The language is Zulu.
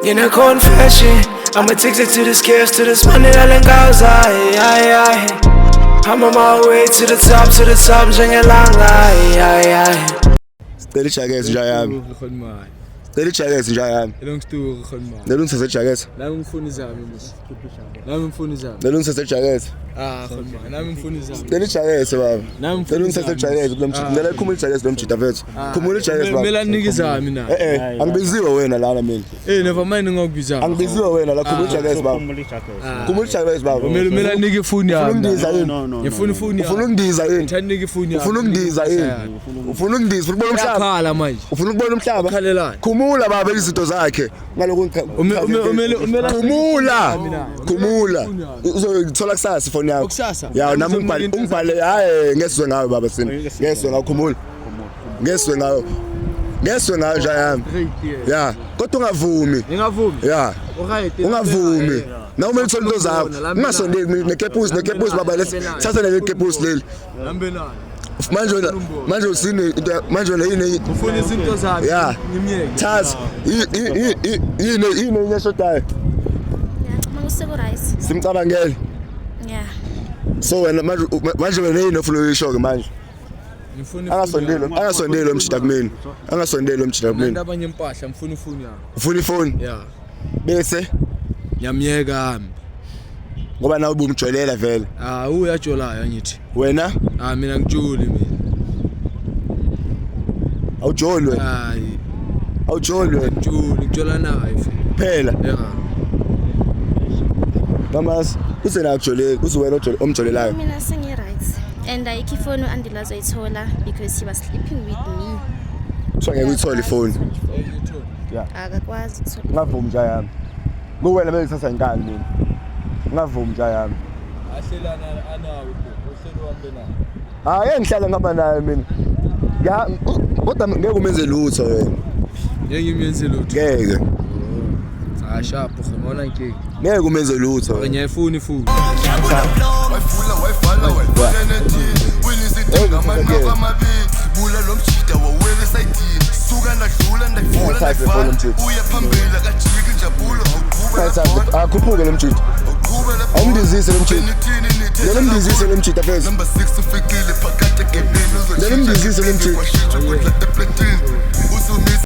In a confession, I'm addicted to this cash, to this money that ay ay ay. I'm on my way to the top, njengelanga, ay ay ay. Sicela ijaketi, nja yami. Sicela ijaketi, nja yami. Long story, khona. Lelo ngithathe ijaketi. Nami ngifuna izami mos. Nami ngifuna izami. Lelo ngithathe ijaketi. Ah, khona. Nami ngifuna izami. Sicela ijaketi, baba. Nami Cela ngifuna ungithathe ijaketi kulo mjita. Ngicela ikhumule ijaketi lo mjita, mfethu. Khumula ijaketi, baba. Kumele anike izami na. Eh eh, angibiziwe wena lana mina. Eh, never mind, ngakubizanga. Angibiziwe wena la, khumula ijaketi, baba. Khumula ijaketi, baba. Kumele anike ifoni Ufuna yami. ukundiza yini? No, no. Ngifuna ifoni Ufuna yami. ukundiza yini? Ngithanda nike ifoni yami. Ufuna ukundiza yini? Ufuna ukundiza, ufuna ukubona umhlaba? Uyakhala manje. Ufuna ukubona umhlaba? Ukhalelani? Khumula, baba, izinto zakhe. Ngalokho Umele Khumula. Khumula. Uzothola kusasa ifoni yakho. Kusasa? Ya, nami ungibhale, ungibhale. Hayi, ngesizwe ngawe, baba, sini. Ngesizwe ngawe, khumula. Ngesizwe ngawe. Ngesizwe ngawe, nja yami. Ya, kodwa ungavumi. Ngingavumi. Ya. Alright. Ungavumi. Na uma uthola into zakho, ungasondeli nekepusi, nekepusi, baba, lesi. Thatha leli kepusi leli. Hambe nayo. Manje wena, manje usine into manje wena yini? Ufuna izinto zakhe. Ya. Ngimyeke. Thatha. Yini, yini enye eshodayo? Yeah, ngicabanga right. Simcabangele. Yeah. So wena manje wena yini ofuna uyisho ke manje? Ngifuna Angasondeli, angasondeli umjita kumina. Angasondeli umjita kumina. Nanda abanye impahla, ngifuna ifoni yami. Ufuna ifoni? Yeah. Bese Ngiyamyeka hami. Ngoba nawe ubumjolela vele. Ah, uyajolayo angithi. Wena Ah, mina ngijoli mina. awujoli wena. Hayi, Awujoli wena. ngijoli, ngijola naye. Phela. Yeah. Mamas, uze na kujoleli, uze wena ojole omjolelayo. Mina sengi-right. And ayikho ifoni u-Andile azoyithola because he was sleeping with me. Kuthiwa ngeke uyithole ifoni. Akakwazi ukuthola. Ungavumi, nja yami. Kuwena bengithatha inkani mina. Ungavumi, nja yami. Ahlelana anawe bro. Uhlelo uhambe naye. Hayi, ngihlala ngihamba naye mina. Ya, kodwa ngeke umenze lutho wena. Ngeke ngimenze lutho. Ngeke. Ah, sharp, ngibona inkinga. Ngeke umenze lutho wena. Ngiyayifuna ifoni. Wayivula, wayivala, wayivula nethini winizidinga amanqaku amabili bula lo mjida wawela esayidini suka ndadlula ndayivula. Thatha ifoni, Ndayivala mjida. uya phambili akajiki injabulo awuqhube. Thatha, akhuphuke lo mjita. Awuqhube. Awumdizise lo mjita. Lelo mdizise lo mjita phezulu. Number 6 ufikile phakathi egemini. Lelo mdizise lo mjita. Kwashintsha kudla epletini uzumisa.